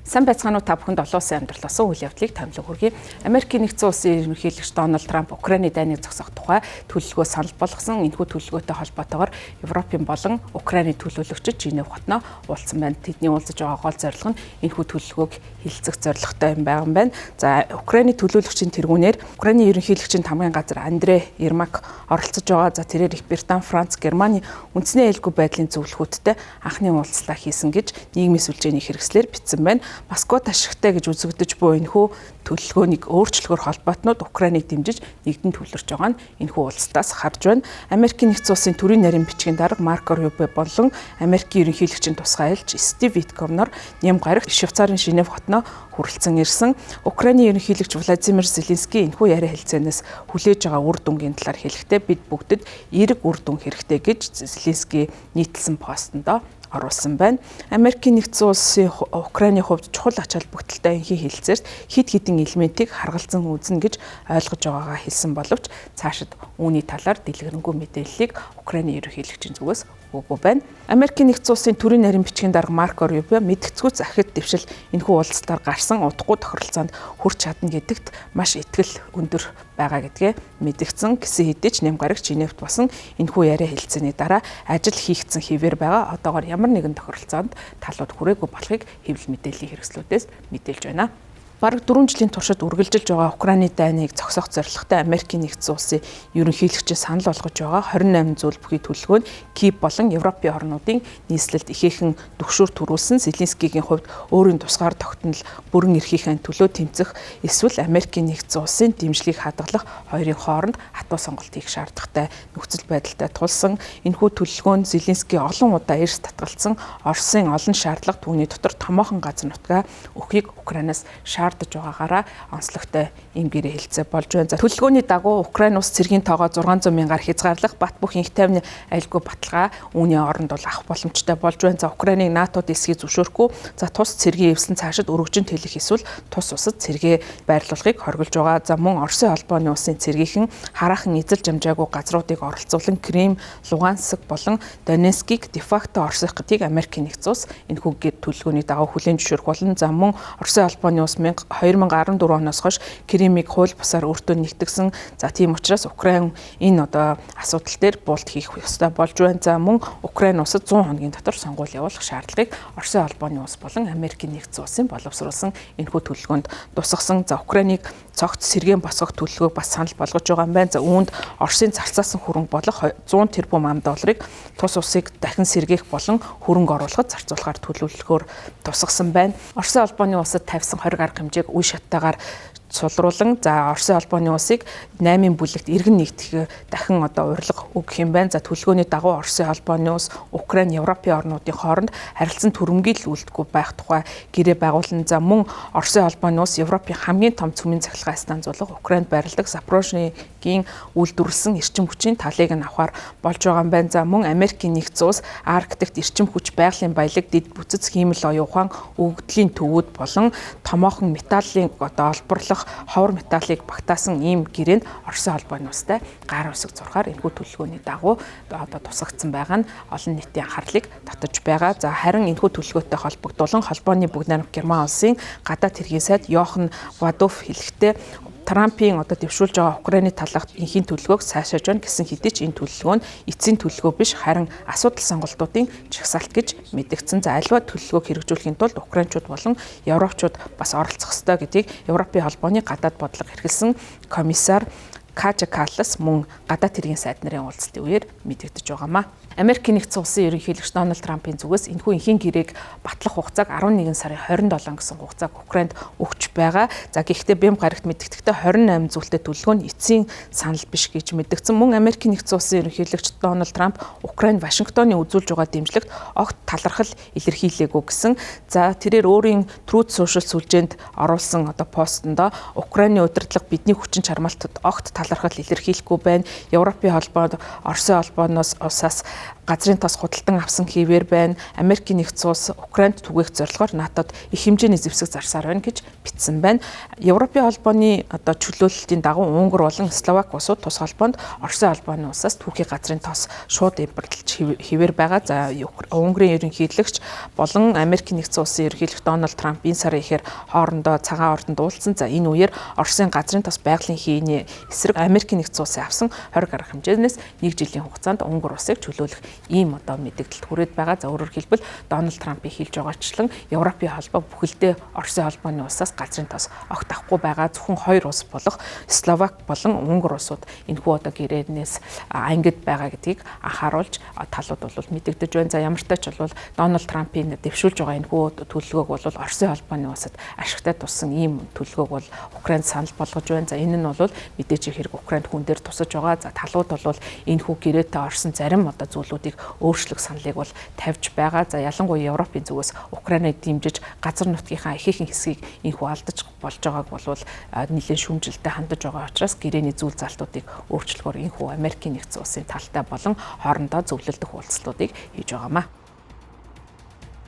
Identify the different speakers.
Speaker 1: Сайн байцгаана уу, та бүхэнд олон улсын амьдрал болсон үйл явдлыг томилон хүргэе. Америкийн нэгдсэн улсын ерөнхийлөгч Дональд Трамп Украины дайныг зогсоох тухай төлөвлөгөө санал болгосон. Энэхүү төлөвлөгөөтэй холбоотойгоор Европын болон Украины төлөөлөгчид Женев хотноо уулзсан байна. Тэдний уулзаж байгаа гол зорилго нь энэхүү төлөвлөгөөг хилцэх зорилготой юм байгаа юм байна. За, Украины төлөөлөгчийн тэргүүнээр Украины ерөнхийлөгчийн тамгын газар Андрей Ермак оролцож байгаа. За, тэрээр Их Британи, Франц, Германы үндэсний аюулгүй байдлын зөвлөхүүдтэй анхны уулзлаа хийсэн гэж нийгмийн сүлжээний хэрэгслээр бичсэн байна. Москвад ашигтай гэж үзэгдэж буй энэхүү төлөвлөгөөнийг өөрчлөхөөр холбоотнууд Украиныг дэмжиж нэгдэн төвлөрч байгаа нь энэхүү уулзалтаас харж байна. Америкийн нэгдсэн улсын төрийн нарийн бичгийн дарга Марко Рубио болон Америкийн ерөнхийлөгчийн тусгай айлч Стив Виткомнор Ням гарагт Швейцарын Женев хотноо хүрэлцэн ирсэн. Украины ерөнхийлөгч Владимир Зеленский энэхүү яриа хэлцээнээс хүлээж байгаа үр дүнгийн талаар хэлэхдээ бид бүгдэд эерэг үр дүн хэрэгтэй гэж Зеленский нийтлсэн постондоо оруулсан байна. Америкийн нэгдсэн улсын Украины хувьд чухал ач холбогдолтой энхий хэлцээрт хэд хэдэн элементийг харгалзан үзнэ гэж ойлгож байгаагаа хэлсэн боловч цаашид үүний талаар дэлгэрэнгүй мэдээллийг Украины ерөнхийлөгчийн зүгээс өгөөгүй байна. Америкийн нэгдсэн улсын төрийн нарийн бичгийн дарга Марко Рубио мэдгэцгүй захид дэвшил энэхүү уулзалтаар гарсан удахгүй тохиролцоонд хүрч чадна гэдэгт маш итгэл өндөр байгаа гэдгээ мэдгдсэн. Гэсэн хэдий ч Нэм гарагт Женевт болсон энэхүү яриа хэлцээний дараа ажил хийгдсэн хэвээр байгаа. Одоогоор ямар нэгэн тохиролцоонд талууд хүрээгүй болохыг хэвлэл мэдээллийн хэрэгслүүдээс мэдээлж байна. Бараг 4 жилийн туршид үргэлжилж байгаа Украины дайныг зогсоох зорилготой Америкийн нэгдсэн улсын ерөнхийлөгчийн санал болгож байгаа 28 зүйл бүхий төлөвлөгөө нь Киев болон Европын орнуудын нийслэлд ихээхэн түгшүүр төрүүлсэн. Зеленскийгийн хувьд өөрийн тусгаар тогтнол бүрэн эрхийнхээ төлөө тэмцэх эсвэл Америкийн нэгдсэн улсын дэмжлэгийг хадгалах хоёрын хооронд хатуу сонголт хийх шаардлагатай нөхцөл байдалтай тулсан. Энэхүү төлөвлөгөө нь Зеленский олон удаа эрс татгалцсан Оросын олон шаардлага, түүний дотор томоохон газар нутгаа өгөхийг Украинаас шаардаж байгаагаараа онцлогтой ийм гэрээ хэлцээ болж байна. За, төлөвлөгөөний дагуу Украин улс цэргийн тоогоо 600 мянгаар хязгаарлах, бат бөх инх тайвны аюулгүй баталгаа үүний оронд бол авах боломжтой болж байна. За, Украиныг НАТО дэлсхийг зөвшөөрөхгүй. За, тус цэргийн эвслэн цаашид өргөжин тэлэх эсвэл тус улсад цэргээ байрлуулахыг хоригдож байгаа. За, мөн Оросын холбооны улсын цэргийнхэн хараахан эзэлж амжаагүй газруудыг оролцуулан Крым, Луганск болон Донецкийг дефакто Оросынх гэдгийг Америкийн нэгдсэн улс энэхүү гэр төлөвлөгөөний дагуу хүлээн зөвшөөрөх болон за мөн Оросын холбооны улс 2014 оноос хойш Кримийг хууль бусаар өөртөө нэгтгсэн. За, тийм учраас Украин энэ одоо асуудал дээр буулт хийх ёстой болж байна. За, мөн Украин улсад 100 хоногийн дотор сонгуул явуулах шаардлагыг Оросын холбооны улс болон Америкийн нэгдсэн улсын боловсруулсан энэхүү төлөвлөгөөнд тусгасан. За, Украиныг цогц сэргээн босгох төлөвлөгөөг бас санал болгож байгаа юм байна. За, үүнд Оросын зарцаасан хөрөнгө болох 100 тэрбум ам долларыг тус улсыг дахин сэргээх болон хөрөнгө оруулахад зарцуулахар төлөвлөхөөр тусгасан байна. Оросын холбооны улсад тавьсан 20 арга хэмжээг үе шаттайгаар сулруулан, за, Оросын холбооны улсыг 8-ын бүлэгт иргэн нэгтгэх дахин одоо урилга өгөх юм байна. За, төлөвлөгөөний дагуу Оросын холбооны улс, Украин, Европын орнуудын хооронд харилцан төрөмгийл үлдэхгүй байх тухай гэрээ байгуулан, за, мөн Оросын холбооны улс Европын хамгийн том цөмийн цахилгаан станц болох Украинд байрладаг Запорожныгийн үйлдвэрлэсэн эрчим хүчийн талыг нь авахар болж байгаа юм байна. За, мөн Америкийн нэгдсэн улс Арктикт эрчим хүч, байгалийн баялаг, дэд бүтэц, хиймэл оюун ухаан, өгөгдлийн төвүүд болон томоохон металлын одоо олборлох ховор металлыг багтаасан ийм гэрээнд Оросын холбооны улстай гар үсэг зурхаар энэхүү төлөвлөгөөний дагуу одоо тусгагдсан байгаа нь олон нийтийн анхаарлыг татаж байгаа. За, харин энэхүү төлөвлөгөөтэй холбогдуулан холбооны бүгд найрамдах Герман улсын гадаад хэргийн сайд Йохан Вадуф хэлэхдээ Трампын одоо дэвшүүлж байгаа Украины талаарх энхийн төлөвлөгөөг сайшааж байна гэсэн хэдий ч энэ төлөвлөгөө нь эцсийн төлөвлөгөө биш, харин асуудал сонголтуудын жагсаалт гэж мэдэгдсэн. За, аливаа төлөвлөгөөг хэрэгжүүлэхийн тулд украинчууд болон европчууд бас оролцох ёстой гэдгийг Европын холбооны гадаад бодлого эрхэлсэн комиссар Кажа Каллас мөн гадаад хэргийн сайд нарын уулзалтын үеэр мэдэгдэж байгаамаа. Америкийн нэгдсэн улсын ерөнхийлөгч Дональд Трампын зүгээс энэхүү энхийн гэрээг батлах хугацааг 11 сарын 27 гэсэн хугацааг Украинд өгч байгаа. За, гэхдээ бэм гарагт мэдэгдэхдээ 28 зүйлтэй төлөвлөгөө нь эцсийн санал биш гэж мэдэгдсэн. Мөн Америкийн нэгдсэн улсын ерөнхийлөгч Дональд Трамп Украин Вашингтоны үзүүлж байгаа дэмжлэгт огт талархал илэрхийлээгүй гэсэн. За, тэрээр өөрийн Truth Social сүлжээнд оруулсан одоо постондоо Украины удирдлага бидний хүчин чармаалтад огт талархал илэрхийлэхгүй байна. Европын холбоод Оросын холбооноос улсаас Газрын тос худалдан авсан хэвээр байна. Америкийн нэгдсэн улс Украинд түгээх зорилгоор НАТО-д их хэмжээний зэвсэг зарсаар байна гэж бичсэн байна. Европын холбооны одоо чөлөөлөлтийн дагуу Унгар болон Словак улсууд тус холбоонд Оросын холбооны улсаас түүхий газрын тос шууд импортлж хэвээр байгаа. За, Унгарын ерөнхийлөгч болон Америкийн нэгдсэн улсын ерөнхийлөгч Дональд Трамп энэ сарын ихээр хоорондоо Цагаан ордонд уулзсан. За, энэ үеэр Оросын газрын тос байгалийн хийний эсрэг Америкийн нэгдсэн улсын авсан 20 гаруй хэмжээнээс нэг жилийн хугацаанд Унгар улсыг чөлөөлөх ийм одоо мэдээлэлд хүрээд байгаа. За, өөрөөр хэлбэл, Дональд Трампын хэлж байгаачлан Европын холбоо бүхэлдээ Оросын холбооны улсаас газрын тос огт авахгүй байгаа. Зөвхөн хоёр улс болох Словак болон Унгар улсууд энэхүү одоо гэрээнээс ангид байгаа гэдгийг анхааруулж талууд бол мэдэгдэж байна. За, ямар ч тач бол Дональд Трампын дэвшүүлж байгаа энэхүү төлөвлөгөөг бол Оросын холбооны улсад ашигтай туссан ийм төлөвлөгөөг бол Украинд санал болгож байна. За, энэ нь бол мэдээж хэрэг Украинд хүн дээр тусаж байгаа. За, талууд бол энэхүү гэрээтэй орсон зарим одоо зүйлүүдийг өөрчлөх саналыг бол тавьж байгаа. За, ялангуяа Европын зүгээс Украиныг дэмжиж газар нутгийнхаа ихээхэн хэсгийг энэхүү алдаж болж байгааг бол нэлээд шүүмжлэлтэй хандаж байгаа учраас гэрээний зүйл залтуудыг өөрчлөхөөр энэхүү Америкийн нэгдсэн улсын талтай болон хоорондоо зөвлөлдөх уулзалтуудыг хийж байгаамаа.